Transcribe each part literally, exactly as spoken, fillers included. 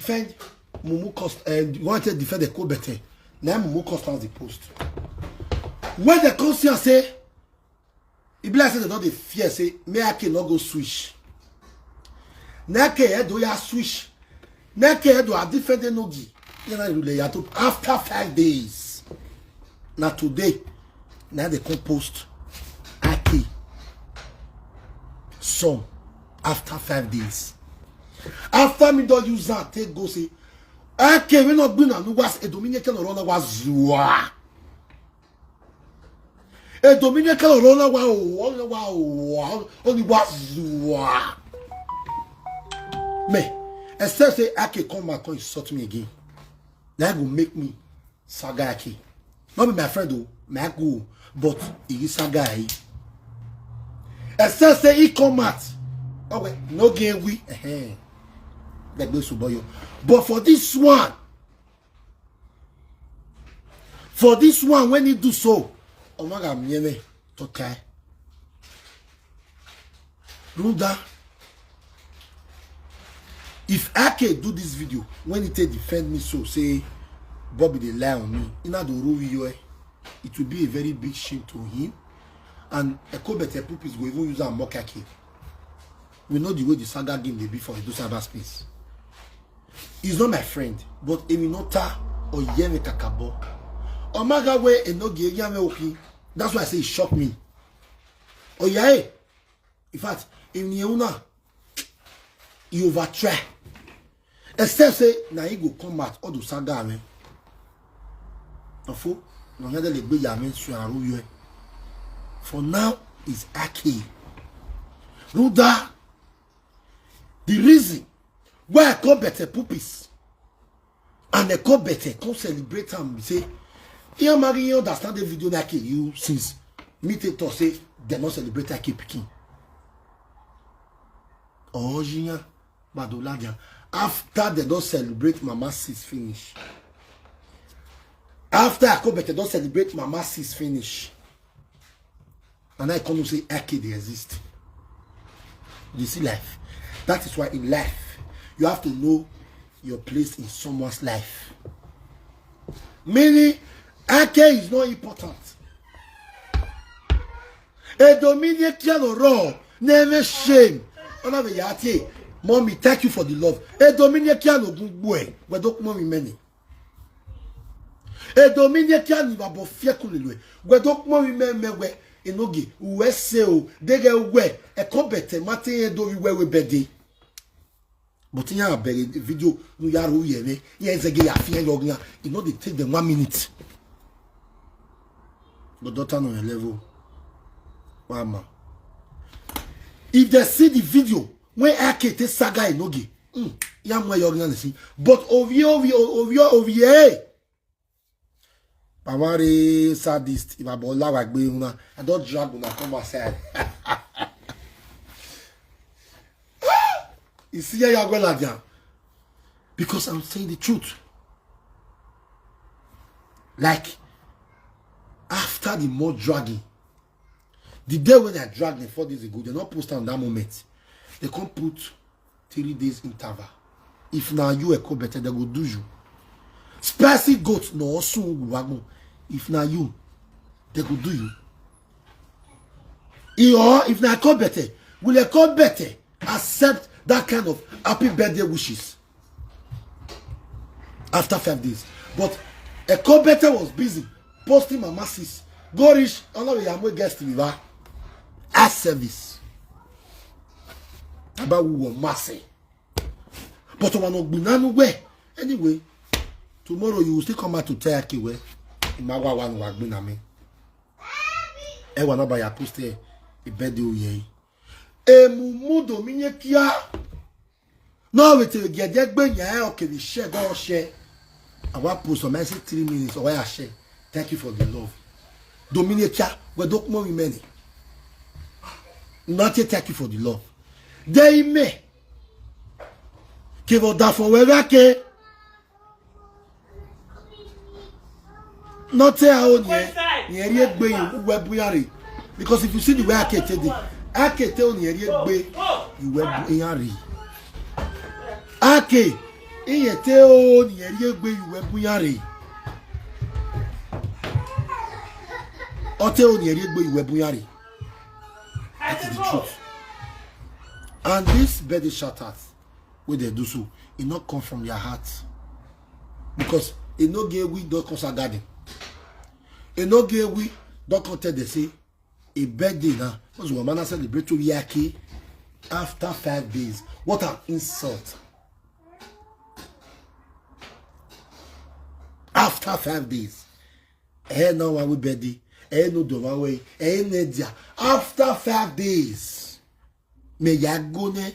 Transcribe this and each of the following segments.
defend Mumu Cost, uh, you want to defend the Kobete. Now Mumu Cost has the post. When they come here say, e be like say they don dey fear say make Ake no go switch. Na Ake Edo ya switch. Na Ake Edo a defend Enogie. You know, you lay out after five days. Now today, now they come post Ake song after five days. After me don use that take go say, Ake we no gbin na was Edominion can run was zua. Edominion can run wa o, wa o, only was zua. Me, except say Ake come back come insult me again. That go make me saga Ake. Not be my friend though, my go, but he is saga. Except say he come out. Oh wait, no game we. Eh, that goes to boy. But for this one, for this one, when he do so, Omaga Mieme, okay. Ruda, if Ake do this video, when he take defend me, so say Bobby dey lie on me, he not do rule you, eh? It will be a very big shame to him. And Ekobete Pupis go even use am mock Ake. We know the way the saga game dey be for Edo cyberspace. He's not my friend, but Eminota Oyeme Kakabo. Omaga we Enogie Yame Oki. That's why I say he shocked me. Oh yeah, eh? In fact, in Yeuna, you over try. Except say, na he go come out, all the saga, man. Ofo, no, he dey gbe ya, man, so I rule you. For now, is Ake. Ruda, the reason why I call better puppies and I call better, come celebrate am, say, here, Maggie, you understand the video like you since me take talk say they not celebrate Ake pikin. Oh, Jinya, Badoladia. After they don't celebrate Mama Sis finish. After I call better, don't celebrate Mama Sis finish. And I come to say Ake dey exist. You see life. That is why in life, you have to know your place in someone's life. Meaning, Ake is not important. Edominion Kiano Raw, never shame. Honorable Yati, Mommy, thank you for the love. Edominion Kiano Gungwe, we don't mommy many. Edominion Kiani Babo Fiakulilwe, we don't mommy me, me, we, Enogie, we say, oh, they get we, a compete, Martin Edo, we, we, we, bedi. But in a very video, no yaru yeme, yes, a gay affair, you know, they take them one minute. But daughter on your level. Why, ma? If they see the video, when Ake take saga Enogie, mm, ya mwa yogi na si. But Ovie, Ovie, Ovie, Ovie, eh? Pamari sadist, if I bola wa gbe una, I don't drag una come outside. You see, ya go like that. Because I'm saying the truth. Like, after the more dragging, the day when I dragged them four days ago, they not post on that moment. They can't put three days interval. If now you a call better, they go do you. Spicy goat, no, soon wagon. If now you, they go do you. Or if now call better, will a call better accept that kind of happy birthday wishes after five days? But a call better was busy posting my masses. Go reach, all of you, I'm guest with her. Ask service. About who was massing. But I want to be none where. Anyway, tomorrow you will still come out to tell Ake where. Imawa one wa gbin na me. E wa na ba ya post e, e bed o ye. E mu mu do mi nye kia. No we te ge de gbe nya e o ke bi share go share. I want post some message three minutes or I share. Thank you for the love. Dominic kia, we don't know many. Not yet, thank you for the love. They me. Ke vo da fo we ra ke. Not say I own ye. Ye ye gbe you we buyari. Because if you see the way Ake take dey, Ake take on ye ye gbe you we buyari. Ake. Iye te o ni eri egbe iwe bunyare. O te o ni eri egbe iwe bunyare. That is the truth. And this birthday shout out wey dem do so, e no come from their heart. Because e no get we don come garden. E no get we don come tell dem say a birthday na. Because we man celebrate to Yaki after five days. What an insult. After five days. Eh, no one will birthday. Eh, no do one way. Eh, no dia. After five days. Me ya go ne.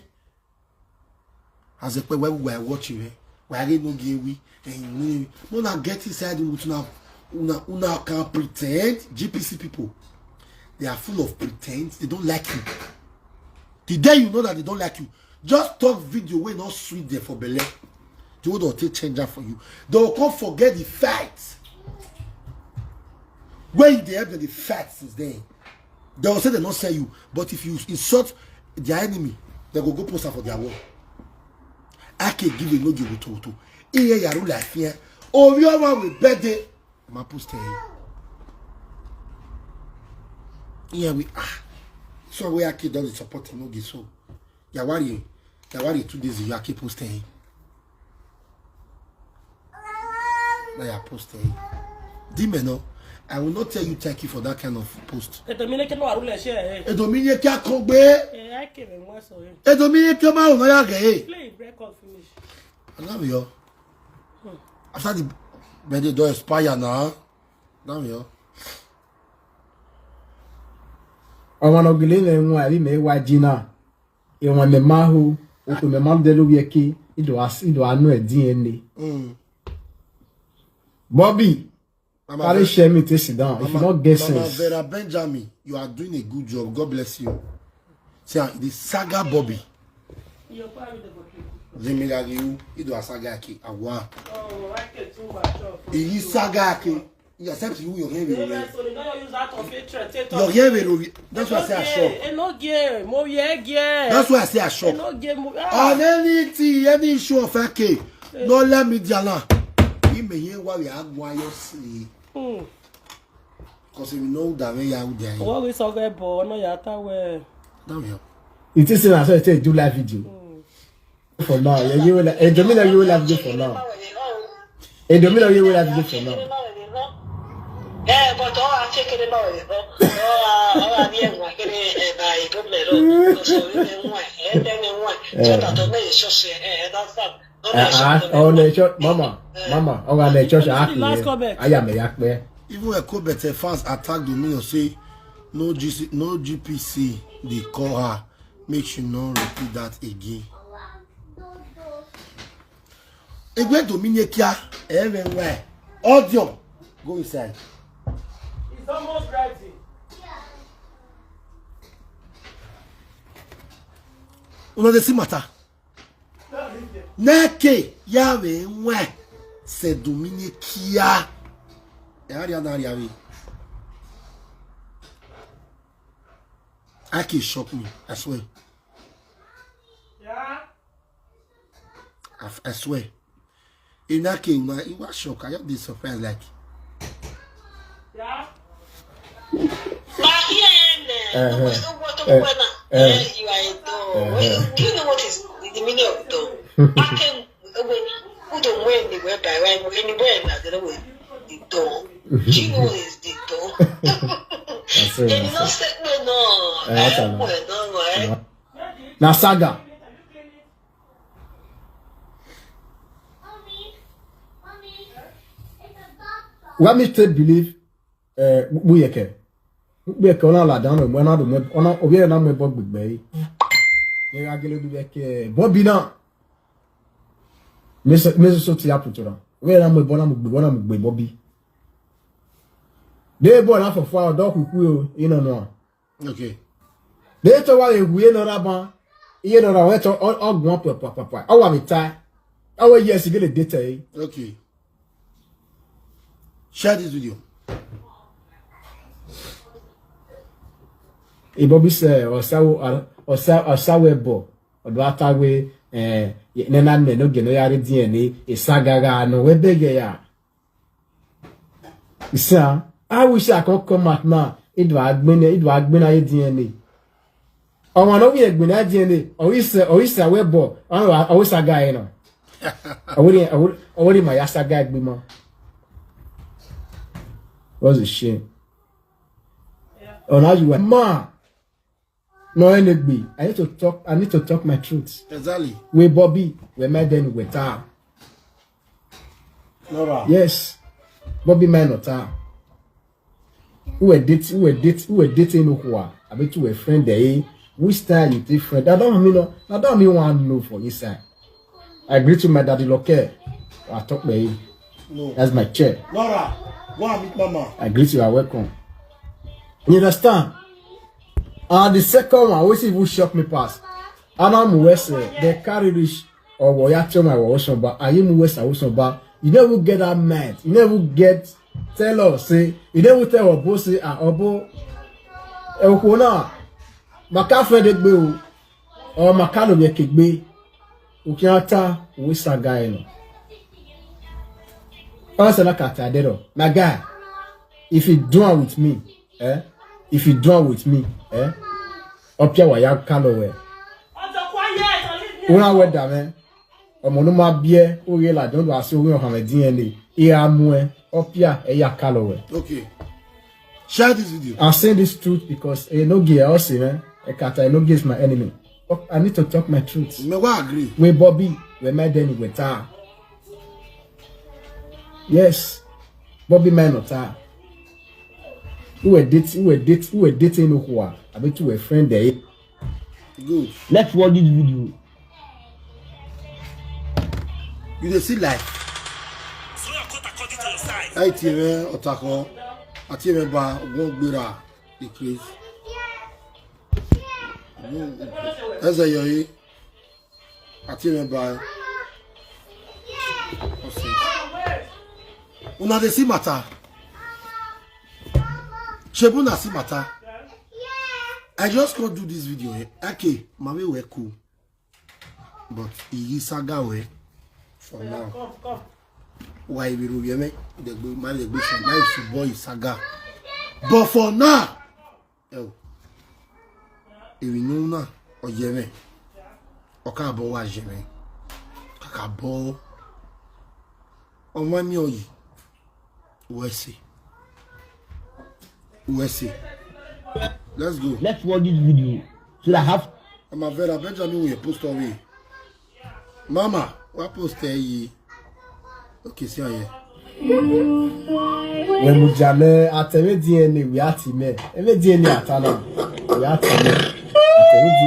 As a pe we we watch you. We are no give we. And no na get inside with una una una can pretend. G P C people. They are full of pretense. They don't like you. The day you know that they don't like you, just talk video wey no sweet them for belle. The world will take change that for you. They will come forget the fight. When you dey help them, the fight since then. They will say they no sell you. But if you insult their enemy, they go go post am for their wall. I can give a no give to to. Iye yaru life here. Oh, you are one with birthday. Ma post here. Yeah, we ah. So we are kid don dey support him no give so. Yawari, Yawari two days you are keep post here. Na ya post here. Dime no. I will not tell you thank you for that kind of post. Edomine ke no arule share. Edomine ke akogbe. Eh, I came and was so. Edomine ke ma o na ya ge. Play record finish. I love you. After the birthday don expire now. Now you. Ọmọ na ogele na enwe abi me wa jina. Ewa me mahu, oku me mam delu yeki. Ido as ido anu e D N A. Mm. Bobby, Mama carry Vera, share me take sit down. If you Mama, don't get Mama sense. Vera Benjamin, you are doing a good job. God bless you. See, ah, the saga Bobby. Zimilagi, you do a saga ki awa. Iyi saga ki. You accept you, your hair will. Your hair will. That's why I say I shock. That's why I say I shock. On anything, any issue of A K, no let me jala. He may hear why we are going to see. Because we know that we are there. What we saw get boy, no yata we. Damn you. It is in as I say do live video. For now, yeah, you will. Edomina, you will have video for now. Edomina, you will have video for now. Eh, but all I take it about it. Oh, I be a work in a by government. So you can work. And then you work. So that the way is just eh, that's that. Ah, ah, oh, na church, mama, mama, oh, na church. Last comment. I am a yak bear. Even Ekobete fans attack Dominion say no G C, no G P C. They call her. Make she no repeat that again. Egbe Dominion kia, everywhere. Audio, go inside. It's almost writing. Una dey see matter. Neke ya we nwe se Dominion kia. Ya ria na ria we. Aki shock me, I swear. Yeah. I, I swear. In that case, man, it was shock. I just did surprise like. Yeah. Uh-huh. Uh-huh. Do you know what is the meaning of door? I can who don't wear anywhere by right anywhere in the door. Do you know what is the door? That's so. And you know, say no, no. Eh, that's I know. No, no, eh. Na saga. Let me still believe, eh, Muyeke. Muyeke, ona la dan, ona do, ona obi na mo bo gbegbe. Ye agele du be ke Bobby na. Me so, me so ti aputura. Obi na mo bo na mo gbegbe, na mo gbegbe Bobby. De bo na fo fo do kuku o, ino no. Okay. They to wa ehu ye no raban. Iye no ra we to ogun pa pa pa pa. Awa mi ta. Awa yes gele data eh. Okay. Share this video. Ibobi say osawo osa osawo ebo. Odo atawe Eh, ne na ne no ge no yare D N A, e saga ga no we bege ya. Isa, I wish I could come out now. It was been, it was been a D N A. Ọmọ no we gbin na D N A. O isa, o isa we bo. Ọmọ o isa guy no. Awori, awori, awori ma ya sa guy gbi mo. What's the shame? Oh, now you are ma. No, anyway, I need to talk. I need to talk my truth. Exactly. We Bobby, we made them with her. Nora. Yes, Bobby mine not her. Who were dating, who were dating, who were dating Okwa? I bet you were friend there. Eh? Which style you take friend? I don't mean no. I don't mean one no for inside. I agree to my daddy Loke. I talk by him. No. That's my chair. Nora, go and meet mama. I greet you, are welcome. You understand? And the second one, which even shock me pass. Anam West, they carry this or Woyachoma or Oshonba. Ayim West or Oshonba. You never get that mind. You never get tell us, say, you never tell Obo, say, ah, Obo. Okona, Maka friend Egbe, or Makalo Yekegbe, Ukiata, Wisaga, you know. Once I look at Adero, my guy, if you do one with me, eh? If you do one with me, eh? Opia wa ya kalo we. Una we da me. Omo no ma bie, o ye la don do ase o we o ha me D N A. E amu e, opia e ya kalo we. Okay. Share this video. I'm saying this truth because e no give us, man. E kata e no give my enemy. Oh, I need to talk my truth. Me wa agree. We Bobby, we made them with her. Yes, Bobby mine not her. Who were dating, who were dating, who were dating Okwa? I bet you were friend there. Good. Let's watch this video. You dey see life. Throw your coat according to your size. Ẹ ti rẹ ọ̀tàkọ́ àti rẹ ba wọ́n gbéra the craze. Ẹsẹ̀ yọ yìí àti rẹ ba. Una dey see matter. Shebu na see matter. I just go do this video. Eh? Okay, my way we cool. But he is saga way for now. Why we rule me? The good man, the good man, my boy is saga. But for now, oh, if you know now, or Yemen, or Kabo was Yemen, Kakabo, or Mami Oyi, U S A, U S A. Let's go. Let's watch this video so that I have I'm a Vera Benjamin will post away. Mama, what post there ye? Okay, see here. When we jam, eh, at every D N A we are team, eh. Every D N A at Anam. We are team, eh. At every D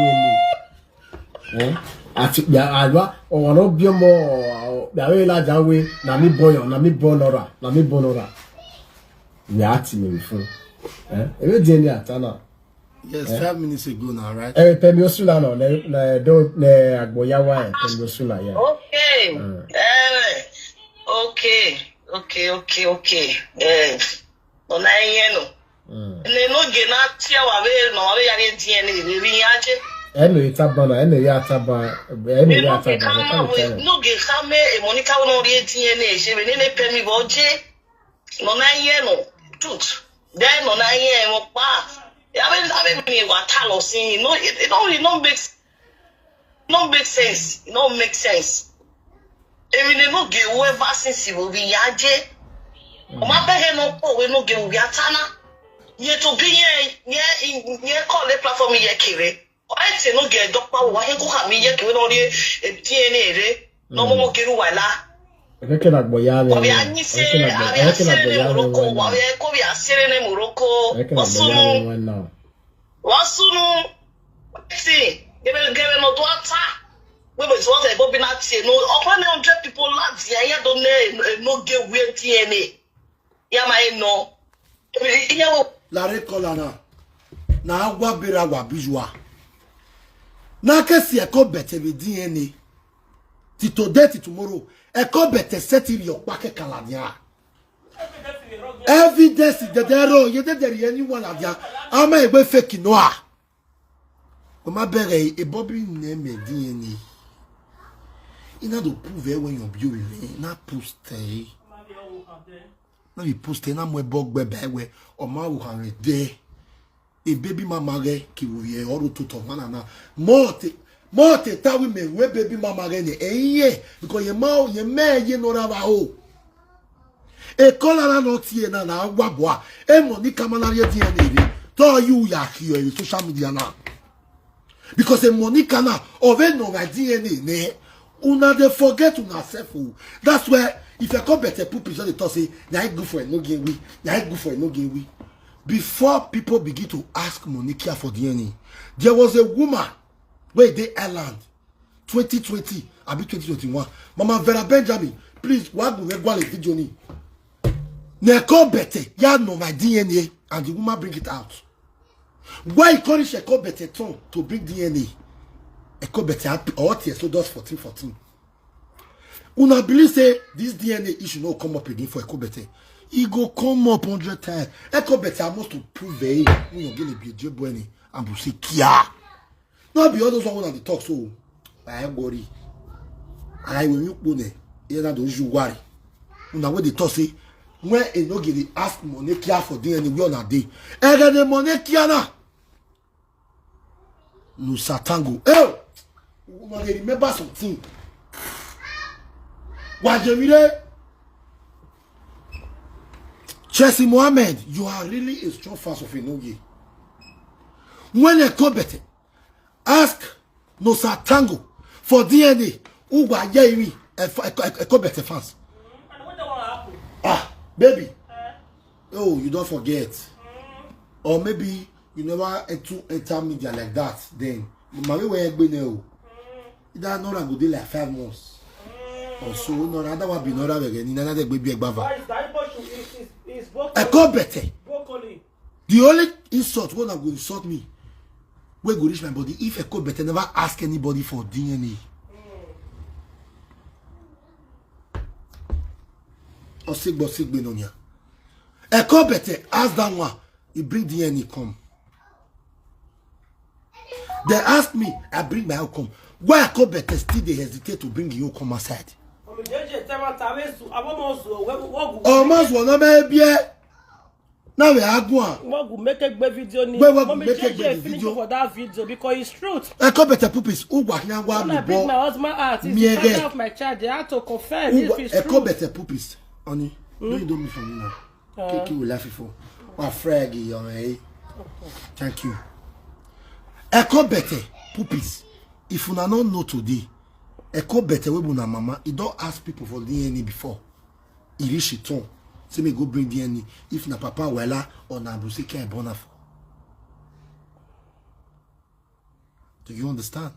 N A. Eh? At ya alwa o wano biomo ya we la jawe na mi boyo na mi bonora na mi bonora. We are team we fun. Eh? Every D N A at Anam. Yes, five minutes ago now, right? Eh, pemi osula no ne ne do ne agboyawa eh, pemi osula yeah. Okay. Eh, okay. Okay, okay, okay. Eh, ona yenu. Ne no ge na tia wa we no wa we ya re D N A re ri aje. Eno itabana, eno ya taba, eno Ne ya no ge taba. kama we no ge kame e Monica no re D N A je we ne ne pe mi bo je. No na yenu. Truth. Then no na yenu pa. Ya be na be mi wa ta lo si. No, it, it don't, it don't make no make sense. It don't make sense. Emi ne no ge we ba since we bi ya je. O ma be he no po we no ge we ya tana. Ye to bi ye ye ye call the platform ye kere. O e te no ge do pa wa he ko ka mi ye kere no re e D N A re. No mo mo kere wa la. Eke na gboya le. Obi anyi se, obi asere ne Morocco, obi ko bi asere ne Morocco. Osunu, Now. Osunu. See, give me give me no do ata. We be what e go be na tie no. Over hundred people land here. Ya don't know no get weird D N A. Ya ma e no. Ya wo Lare kola na. Na agwa bera wa bijua. Na kesi e ko bete be D N A. Ti today ti tomorrow. E ko bete setiri okpa ke kaladia. Evidence de dero ye de deri eni wala dia. Ama egbe fake no a. O ma bere e Bobby ne me D N A. Ina do prove when you be you na post eh. Na be post eh na mo bog be be we o ma wo han de. E baby mama re ki wo ye oru to to mana na. Mo te mo te ta wi me we baby mama re ne eh ye because ye ma ye me ye no ra wa o. E kola na no tie na na wa bo a. E Monica mana re D N A re. To you ya ki yo social media na. Because a Monica now of a no my D N A ne. Una dey forget una self o. That's why if I come better put picture dey talk say na I good for no gain we, na I good for no gain we. Before people begin to ask Monica for D N A, there was a woman wey dey Ireland twenty twenty abi twenty twenty-one. Mama Vera Benjamin, please wa go regular video ni. Na come better ya no my D N A and the woman bring it out. Why you call it Ekobete turn to bring D N A? Ekobete happy or Exodus fourteen fourteen. Una believe say this D N A issue no come up again for Ekobete. E go come up hundred times. Ekobete I must to prove eh when you gonna be a job when and will say kia. No be all those one una dey talk so. I worry. I will you put there. You na do you worry. Una wey dey talk say when e no get dey ask Monica for D N A wey una dey. E get the Monica na. No satango. Eh, una dey remember something. Wajemire. Chelsea Mohammed, you are really a strong fan of Enoge. When Ekobete ask Nosa Tango for D N A, who go hear me? Ekobete fans. Ah, baby. Oh, you don't forget. Or maybe you never enter, enter media like that then. Mama, we were going now. That Nora go dey like five months or so. Nora, that one be Nora again. Nana dey gbegbe egbava. Ekobete. The only insult wey una go insult me wey go reach my body if Ekobete never ask anybody for D N A. Osigbo sigbe no nya. Ekobete ask that one, he bring D N A come. They ask me, I bring my own come. Why Ekobete still dey hesitate to bring your own come outside? Omo zuo na me bie. Na we agwa. Wagu make a video ni. Wagu make a video for that video because it's truth. Ekobete pupis. Ugwa nya wa mi bo. When I bring my husband out, it's the father of my child. They have to confirm if it's true. Ekobete pupis. Honey, no, you don't me for me now. Kiki will laugh for. Wa frag you, eh? Thank you. Ekobete pupis. If una no know today, Ekobete wey be una mama, e don ask people for D N A before. E reach e turn. Say me go bring D N A. If na Papa Wela or na Bruce K born am for. Do you understand?